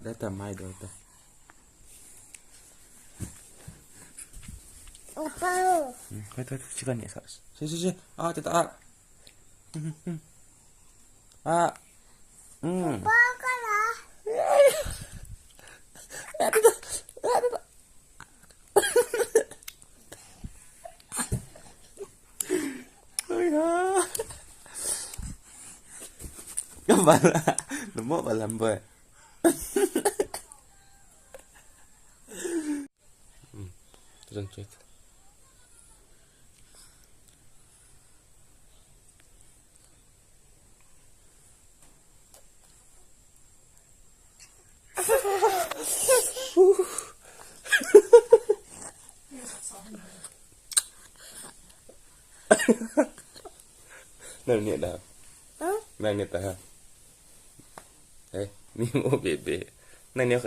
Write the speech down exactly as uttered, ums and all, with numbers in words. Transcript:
Data mai data. Opa. Hmm, koi to chicken ni sa. Si si si. Ah, tata. Ah. Hmm, hmm. Ah. Hmm. Opa kala. Ah, tata. Ah, tata. Oi ha. Bala. Namo balam boy. Hmm. Doesn't check. Nang ni dah. Huh? Nang ni dah. Eh, ni mo bebe. Nang ni ka